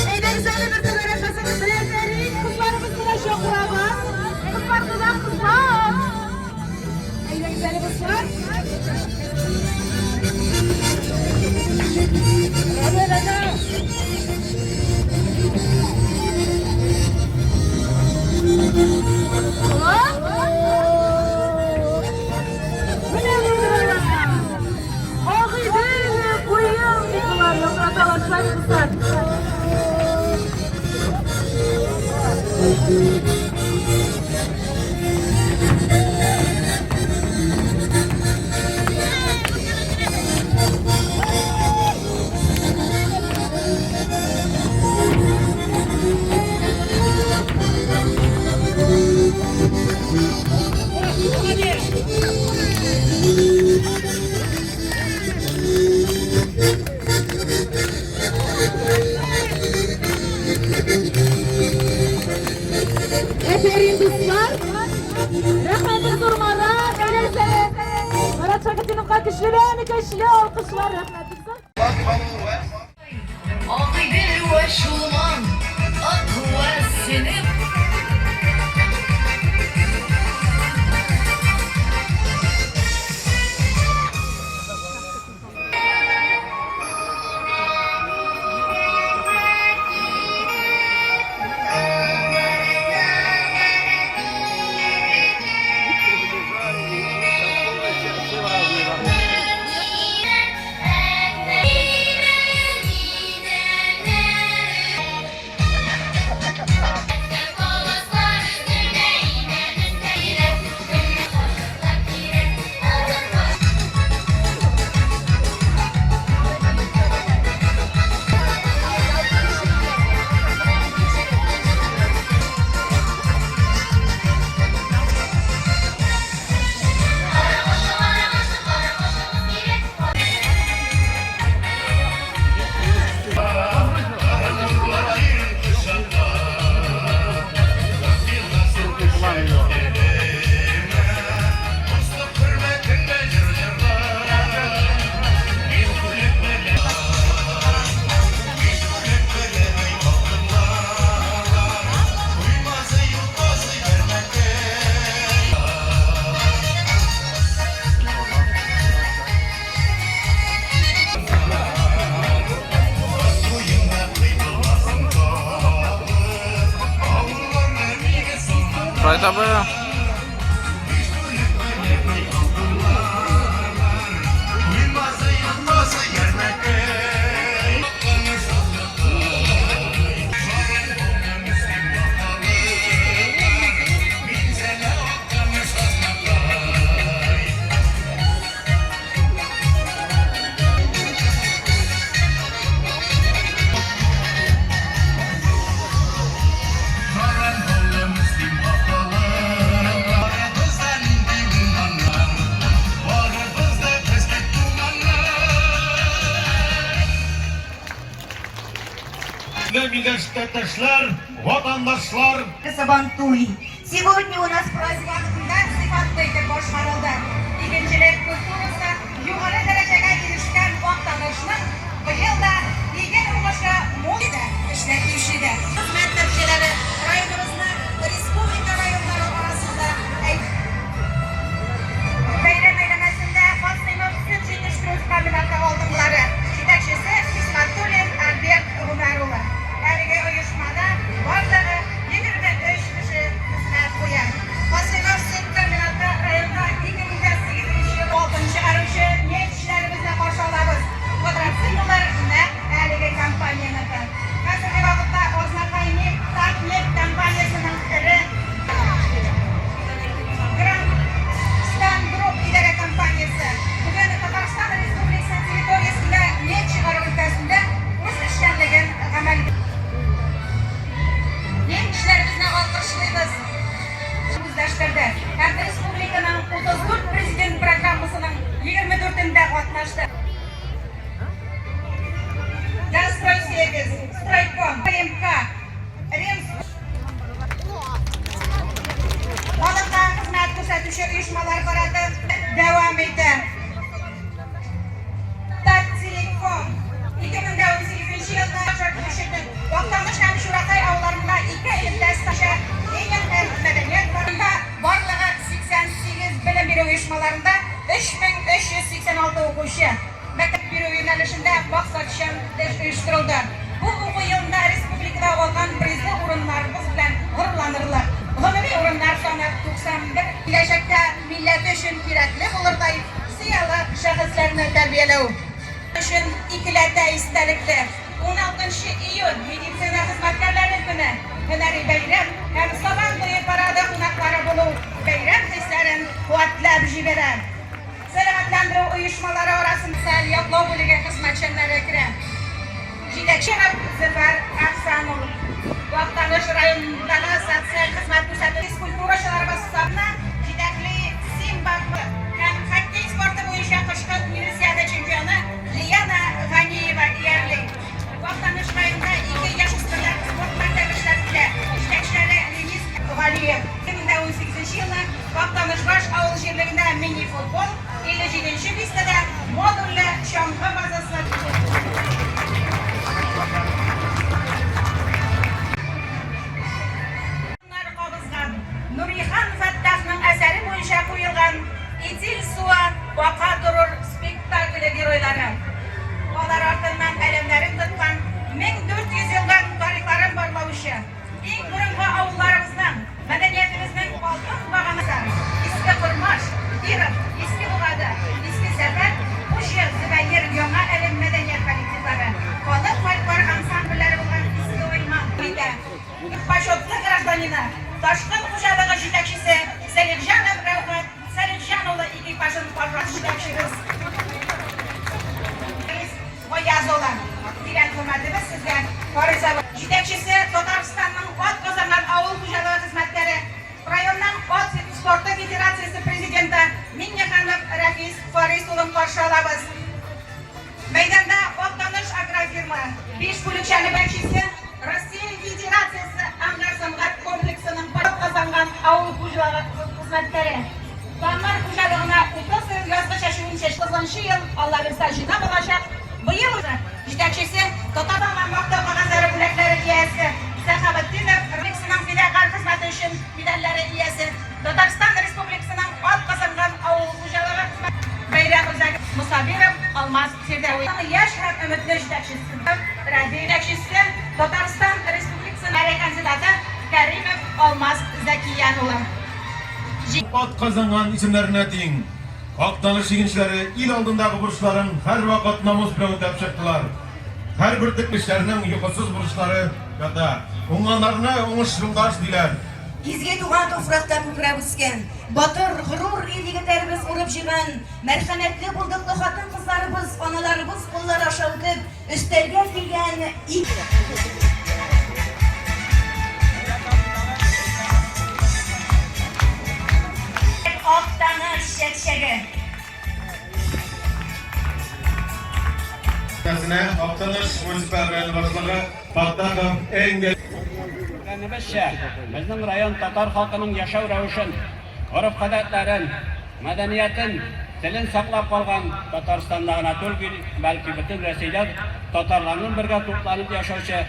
Әйдәгез әле бер түгәрәк ясап беләзләрен кызларыбыз белән чакырабыз. Кызлар, кызлар, кызлар. Әйдәгез әле дуслар. Менә менә. Агыйдел буем дип болар яңгыраталар шулай дуслар. Әфәрин, дуслар! Рәхмәт зур Марат, әйләнсәле! Марат Шакетдиновка көчледән көчле алкышлар, рәхмәт зур! Агыйдел вә Чулман, Ык вә Сенеп. Шулай табы. Милләттәшләр, ватандашлар! Сабантуй. Сегодня у нас праздник сыйфатлы итеп башкарылды. Игенчелек культурасы югары дәрәҗәгә ирешкән Актанышның быел да иген уңышы мул иде, эшләтүче дә. Хезмәт нәтиҗәләре районыбызны республика районнары арасында әй. катнашты. Дальстройсервис, Стройком, ПМК, Ремс Халыкка хезмәт күрсәтүче оешмалар парады дәвам итә. Таттелеком 2018 елда төшерде. Актаныш һәм Чуракай авылларында ике элемтә станция Ленин һәм Мәдәният паркында барлыгы 88 белем бирү оешмаларында 3386 укучы. Мәктәп бирү юнәлешендә максатчан эш оештырылды. Бу уку елында республикада алган призлы урыннарыбыз белән горурланырлык. Гомуми урыннар саны 91. Киләчәктә милләте өчен кирәкле булырдай зыялы шәхесләрне тәрбияләү өчен икеләтә истәлекле. Уналтынчы июнь, медицина хезмәткәрләре көне, һөнәри бәйрәм һәм Сабан туе парады кунаклары булу бәйрәм хисләрен куәтләп җибәрә. Сәламәтләндерү оешмалары арасында социаль яклау бүлеге хезмәтчәннәре керә. Җитәкче Зөфәр Әхсән улы. Актаныш районындагы социаль хезмәт күрсәтү физкультурачыларыбыз сафына җитәкли Симба һәм хоккей спорты буенча кышкы Универсиада чемпионы Лиана Ганиева иярли. Актаныш районында ике яшүсмерләр спорт мәктәбе эшләп килә, җитәкчеләре Ленис Галиев. 2018 елны Актанышбаш авыл җирлегендә мини-футбол, 57 нче бистәдә модульле чаңгы базасы, Нар кабызган Нурихан Фәттахның әсәре буенча куелган Итил суы ака торур спектакле геройлары. Алар артыннан әләмнәрен тоткан 1400 елдан тарихларын барлаучы, иң борынгы авылларыбызның, мәдәниятебезнең алтын баганасы, Иске Кормаш, Киров, Иске Богады, Иске Сәфәр, Пучы, Зөбәер, Яңа Әлем мәдәният коллективлары, халык фольклор ансамбльләре булган Иске Айман, итә. Почетлы гражданины, Ташкын хуҗалыгы җитәкчесе Сәлихҗанов Рәүхәт Сәлихҗан улы экипажын каршы җитәкчебез Рәис Гаяз улы. Тирән хөрмәтебез сезгә, Фарис абый. Җитәкчесе, Татарстанның атказанган авыл хуҗалыгы хезмәткәре, районның ат спорты федерациясе президенты Миңнеханов Рәфис Фарис улын каршы алабыз. Мәйданда Актаныш агрофирма биш бүлекчәле бәкчесе, Россия Федерациясе агросәнгать комплексының атказанган авыл хуҗалыгы хезмәткәре. Тамыр хуҗалыгына 30 ел язгы чәчүен чәчте. Нчы ел, Алла бирса, җыйнап алачак. Быел җитәкчесе, Татарстанның Мактау кәгазьләре бүләкләре иясе Сәхабетдинов комплексының фидакарь хезмәте өчен медальләре иясе, Татарстан Республикасының атказанган авыл хуҗалыгы хезмәт бәйрәм үзәге Мосабиров Алмаз Фирдәви яшь һәм өметле җитәкчесе, Рәдиф җитәкчесе, Татарстан Республикасы һөнәри кандидаты Кәримов Алмаз Зәкиян улы. Атказанган исемнәренә тиң. Актаныш игенчеләре ил алдындагы бурычларын һәрвакыт намус белән үтәп чыктылар. Һәр бөртек эшләрнең йокысыз бурычлары ята. Уңганнарны уңыш юлдаш диләр. Изге туган туфракта күкрәп үскән, батыр, горур ир-егетләребез урып-җыйган, мәрхәмәтле, булдыклы хатын-кызларыбыз, аналарыбыз куллары аша үтеп, өстәлгә килгән ит. Актаныш чәкчәге. Сәхнә Актаныш муниципаль районы башлыгы Фаттахов Энгель. Күргәнебезчә, безнең район татар халкының яшәү рәвешен, гореф-гадәтләрен, мәдәниятен, телен саклап калган Татарстанда гына түгел, бәлки бөтен Рәсәйдә татарларның бергә тупланып яшәүче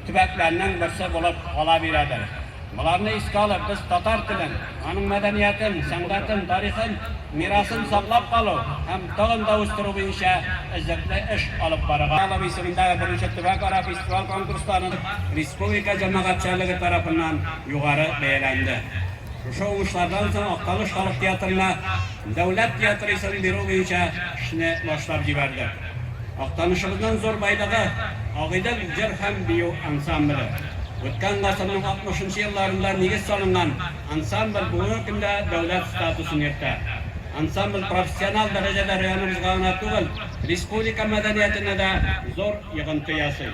төбәкләрнең берсе булып кала бирәдер. Боларны искә алып, без татар телен, аның мәдәниятен, сәнгатен, тарихын, мирасын саклап калу һәм тагын да үстерү буенча эзлекле эш алып барырга. Алов исемендәге беренче төбәкара фестиваль-конкурслары республика җәмәгатьчелеге тарафыннан югары бәяләнде. Шушы уңышлардан соң Актаныш халык театрына дәүләт театры исемен бирү буенча эшне башлап җибәрдек. Актанышыбызның зур байлыгы, Агыйдел җыр һәм бию ансамбле. Үткән гасырның 60 нчы елларында нигез салынган ансамбль бүгенге көндә дәүләт статусын йөртә. Ансамбль профессиональ дәрәҗәдә районыбызга гына түгел, республика мәдәниятенә дә зур йогынты ясый.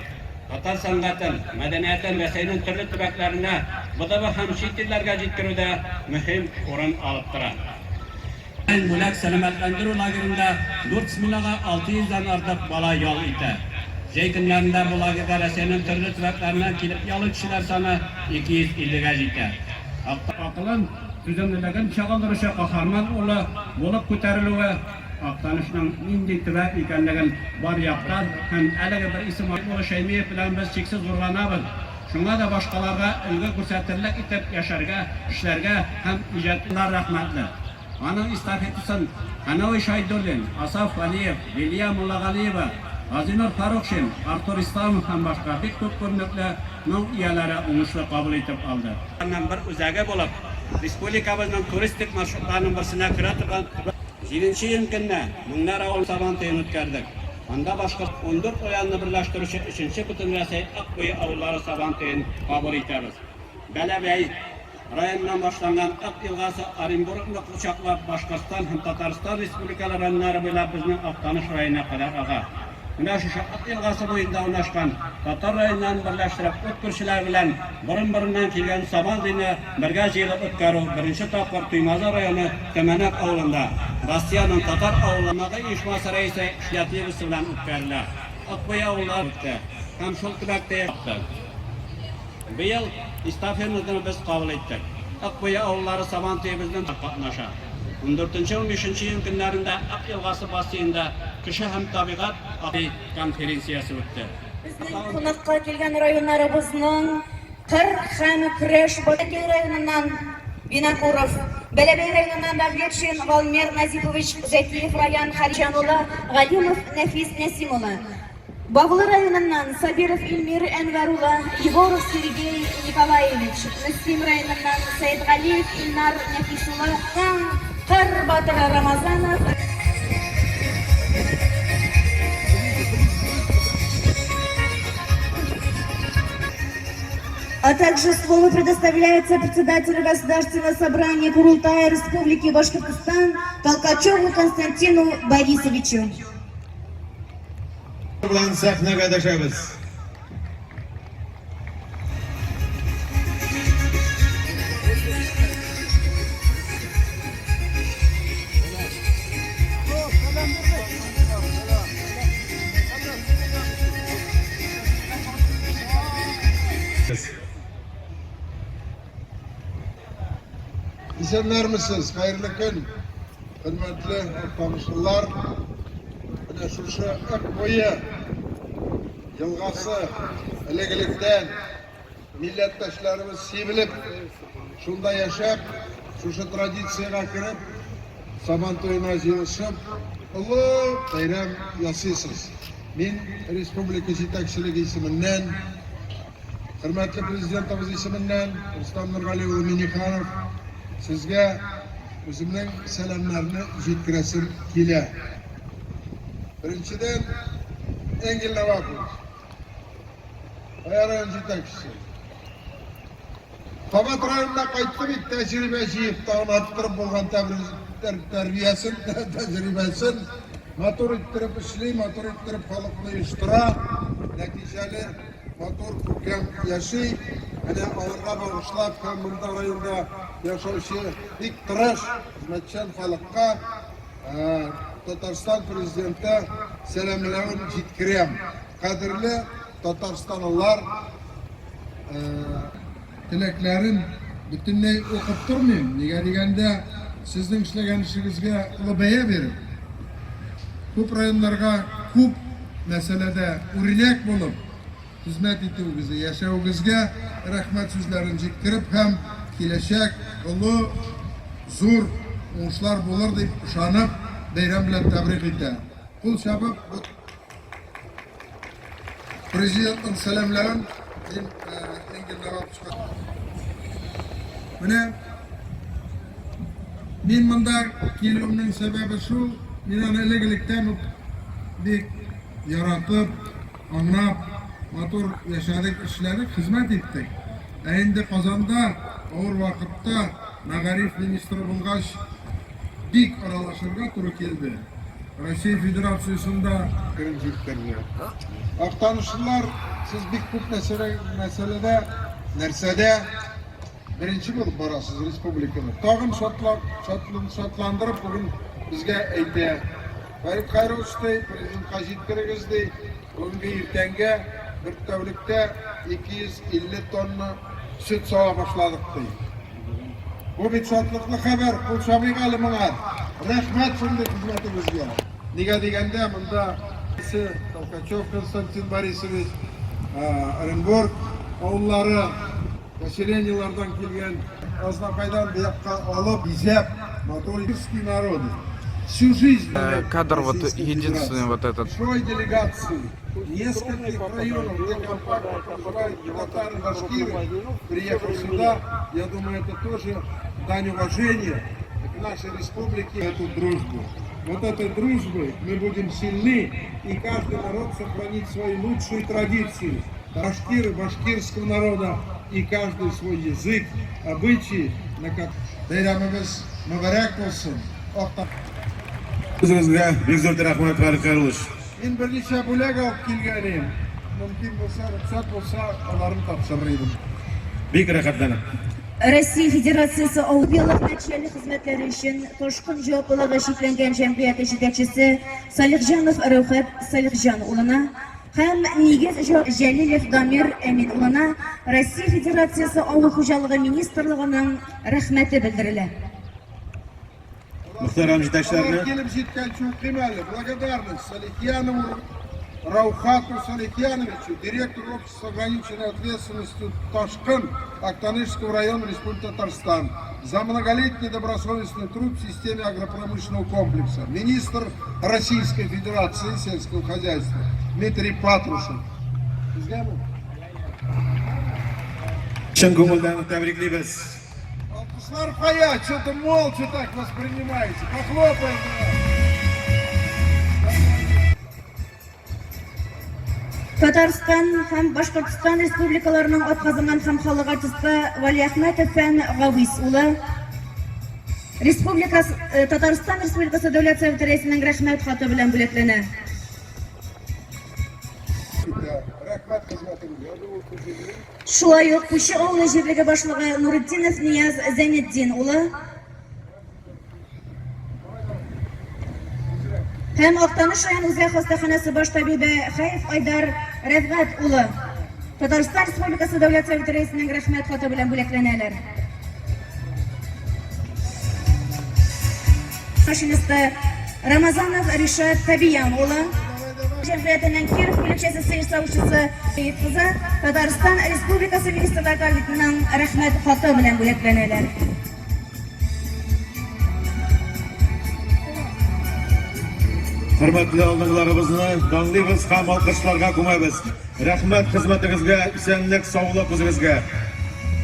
Татар сәнгатен, мәдәниятен Рәсәйнең төрле төбәкләренә, ВДВ һәм чит илләргә җиткерүдә мөһим урын алып тора. Бүләк сәламәтләндерү лагеренда дүрт сменага 600 дән артык бала ял итә. Җәй көннәрендә бу лагерьга Рәсәйнең төрле төбәкләреннән килеп ял итүчеләр саны 250 гә җитә. Акылын, түземлелеген чагылдыручы каһарман улы булып күтәрелүе Актанышның нинди төбәк икәнлеген бар яктан һәм әлеге бер исем улы Шәймиев белән без чиксез горурланабыз. Шуңа да башкаларга өлге күрсәтерлек итеп яшәргә, эшләргә һәм иҗат рәхмәтле. Аның эстафетасын Хәнәви Шәйдуллин, Асаф Вәлиев, Лилия Муллагалиева, Газинур Фарукшин, Артур Исламов һәм башка бик күп күренекле моң ияләре уңышлы кабул итеп алды. Бер үзәге булып, республикабызның туристик маршрутларының берсенә керә торган төбәк. Җиденче июнь көнне Меңнәр авыл Сабан туен үткәрдек. Анда башкорт 14 районны берләштерүче өченче Бөтенрәсәй Ык буе авыллары Сабан туен кабул итәбез. Бәләбәй районыннан башланган Ык елгасы Оренбургны кочаклап, Башкортстан һәм Татарстан республикалары районнары буйлап безнең Актаныш районына кадәр ага. Менә шушы Ык елгасы буенда урнашкан татар районнарын берләштереп, ут күршеләр белән борын-борыннан килгән Сабан туйны бергә җыелып үткәрү беренче тапкыр Туймазы районы Төмәнәк авылында Россиянең татар авыллары оешмасы рәисе инициативасы белән үткәрелә. Ык буе авыллары үтте һәм шул төбәктә яшәүче. Быел эстафетаны без кабул иттек. Ык буе авыллары Сабан туе безнең катнаша. Ундүртенче-унбишенче июнь көннәрендә Ык елгасы бассейнында Кеше һәм табигать конференциясе үтте. Безнең кунакка килгән районнарыбызның кыр һәм көрәш Бәләбәй районыннан Винокуров, Бәләбәй районыннан Давлетшин Валмер Назипович, Зәкиев Раян Халиҗан улы, Галимов Нәфис Нәсим улы. Бавлы районыннан Сабиров Илмир Әнвәр улы, Егоров Сергей Николаевич, Мөслим районыннан Сәетгалиев Илнар Нәфис улы, Кыр батыры Рамазанов, А также слово предоставляется председателю Государственного собрания Курултая Республики Башкортостан Толкачеву Константину Борисовичу. Белән сәхнәгә дәшәбез. Исәннәрмесез, хәерле көн, хөрмәтле актанышлылар. Менә шушы Ык буе елгасы элек-электән милләттәшләребез сибелеп, шунда яшәп, шушы традициягә кереп, Сабан туена җыелышып, олы бәйрәм ясыйсыз. Мин республика җитәкчелеге исеменнән Хөрмәтле Президентыбыз исеменнән Рөстәм Нургали улы Минниханов сезгә үземнең сәламнәрне җиткерәсем килә. Беренчедән, Энгель Навапович, Кая район җитәкчесе. Кабат районына кайтты бит, тәҗрибә җыеп, тагын арттырып булган тәрбиясен, тәҗрибәсен матур иттереп эшли, матур иттереп халыкны оештыра, нәтиҗәле, матур, күркәм яши. Менә аларга багышлап һәм монда районда яшәүче бик тырыш, хезмәтчән халыкка Татарстан Президенты сәламләвен җиткерәм. Кадерле татарстанлылар, теләкләрен бөтенләй укып тормыйм. Нигә дигәндә, сезнең эшләгән эшегезгә олы бәя биреп, күп районнарга күп мәсьәләдә үрнәк булып хезмәт итүегезгә, яшәвегезгә рәхмәт сүзләрен җиткереп һәм киләчәк олы, зур уңышлар булыр дип ышанып, бәйрәм белән тәбрик итәм. Кул чабып, бу Президентның сәламләвен мин Энгель Наваповичка. Менә мин монда килүемнең сәбәбе шул, мин аны элек-электән үк бик яратып, аңлап, матур яшәдек, эшләдек, хезмәт иттек. Ә инде Казанда авыр вакытта мәгариф министры булгач, бик аралашырга туры килде. Россия Федерациясендә кереп җиткерде. Актанышлылар, сез бик күп мәсьәлә, мәсьәләдә, нәрсәдә Беренче булып барасыз республикада. Тагын шатлап, шатландырып бүген безгә әйтә. Фәрит Хайрович ди, президентка җиткерегез ди, бүгенге иртәнгә бер тәүлектә 250 тонна сөт сава башладык ди. Бу бит шатлыклы хәбәр, кул чабыйк әле моңа. Рәхмәт шундый хезмәтегезгә. Нигә дигәндә, монда Толкачев Константин Борисович, Оренбург авыллары, поселениелардан килгән Азнакайдан бу якка алып, бизәп, матур народы. Всю жизнь э, кадр вот единственный вот этот. Большой делегации нескольких районов, где компактно проживают татары, башкиры, приехал сюда. Я думаю, это тоже дань уважения к нашей республике, эту дружбу. Вот этой дружбой мы будем сильны, и каждый народ сохранит свои лучшие традиции. Башкиры башкирского народа и каждый свой язык, обычаи, на как... Бәйрәмебез мөбарәк булсын. Үзегезгә бик зур рәхмәт, Фәрит Хәйруллович. Мин берничә бүләк алып килгән идем. Мөмкин булса, рөхсәт булса, аларын тапшырыр идем. Бик рәхәтләнеп. Россия Федерациясе Авыл еллык нәтиҗәле хезмәтләре өчен Ташкын җаваплылыгы чикләнгән җәмгыяте җитәкчесе Салихҗанов Рәүхәт Салихҗан улына һәм Нигез Җәлилов Дамир Әмин улына Россия Федерациясе Авыл хуҗалыгы министрлыгының рәхмәте белдерелә. Мөхтәрәм җитәкчеләрне. Алар килеп җиткәнче укыйм әле. Благодарность Салихьянову Раухату Салихьяновичу, директору общества с ограниченной ответственностью Ташкын Актанышского района Республики Татарстан, за многолетний добросовестный труд в системе агропромышленного комплекса. Министр Российской Федерации сельского хозяйства Дмитрий Патрушев. Сезгәме? Чын күңелдән тәбриклибез. Алкышлар кая? Что-то молча так воспринимаете. Похлопаем. Татарстан һәм Башкортстан республикаларының атказанган һәм халык артисты Валиәхмәтов Фән Гавис улы Республика э, Татарстан Республикасы Дәүләт Советы Рәисенең рәхмәт хаты белән бүләкләнә. Рәхмәт хезмәтегезгә. Шулай ук Пучы авылы җирлеге башлыгы Нуретдинов Нияз Зәйнетдин улы һәм Актаныш район үзәк хастаханәсе баш табибе Хәев Айдар Рәфгать улы Татарстан Республикасы Дәүләт Советы Рәисенең рәхмәт хаты белән бүләкләнәләр. Машинисты Рамазанов Ришат Табиян улы җәмгыятенең Киров бүлекчәсе сыер савучысы Сәет кызы Татарстан Республикасы Министрлар Кабинетының рәхмәт хаты белән бүләкләнәләр. Хөрмәтле алдынгыларыбызны данлыйбыз һәм алкышларга күмәбез. Рәхмәт хезмәтегезгә, исәнлек, саулык үзегезгә.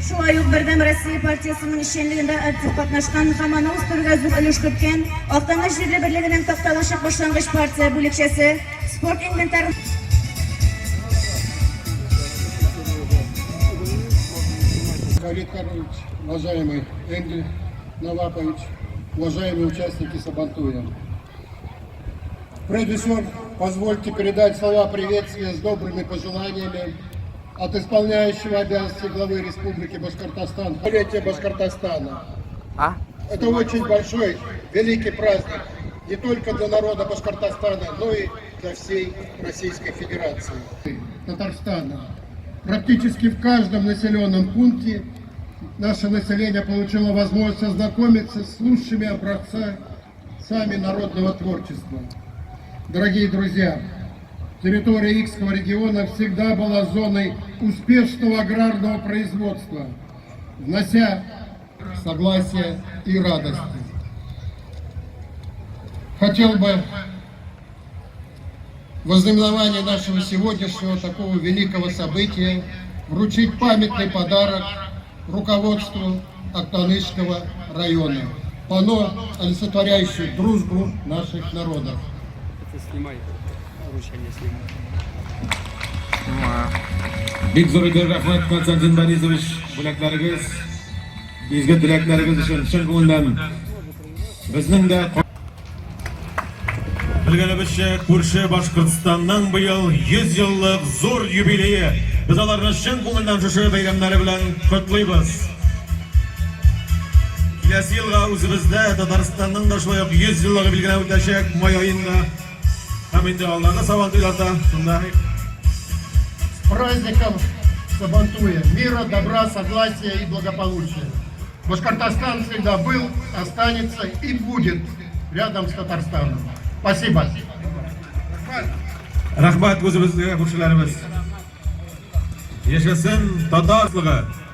Шулай ук Бердәм Россия партиясенең эшчәнлегендә актив катнашкан һәм аны үстерүгә зур өлеш керткән Актаныш җирле берлегенең Такталачык башлангыч партия бүлекчәсе спорт инвентарын Фарид Карлович, уважаемый Энгель Навапович, уважаемые участники Сабантуя. Прежде всего, позвольте передать слова приветствия с добрыми пожеланиями от исполняющего обязанности главы Республики Башкортостан, столетия Башкортостана. А? Это очень большой, великий праздник не только для народа Башкортостана, но и для всей Российской Федерации. Татарстана. Практически в каждом населенном пункте наше население получило возможность ознакомиться с лучшими образцами народного творчества. Дорогие друзья, территория Икского региона всегда была зоной успешного аграрного производства, внося согласие и радости. Хотел бы в ознаменование нашего сегодняшнего такого великого события вручить памятный подарок руководству Актанышского района. Панно, олицетворяющее дружбу наших народов. Это снимай, вручение снимай. Снимаю. Бик зур итеп рәхмәт, Константин Борисович, бүләкләрегез, изге теләкләрегез өчен чын күңелдән. Безнең дә Белгәнебезчә, күрше Башкортстанның быел 100 еллык зур юбилее. Без аларны чын күңелдән шушы бәйрәмнәре белән котлыйбыз. Киләсе елга үзебездә Татарстанның да шулай ук 100 еллыгы билгеләнеп үтәчәк май аенда. Һәм инде алдагы Сабантуйларда шунда. С праздником Сабантуя! Мира, добра, согласия и благополучия! Башкортостан всегда был, останется и будет рядом с Татарстаном. Спасибо. Рәхмәт үзебезгә күршеләребез. Яшәсен татар халкы!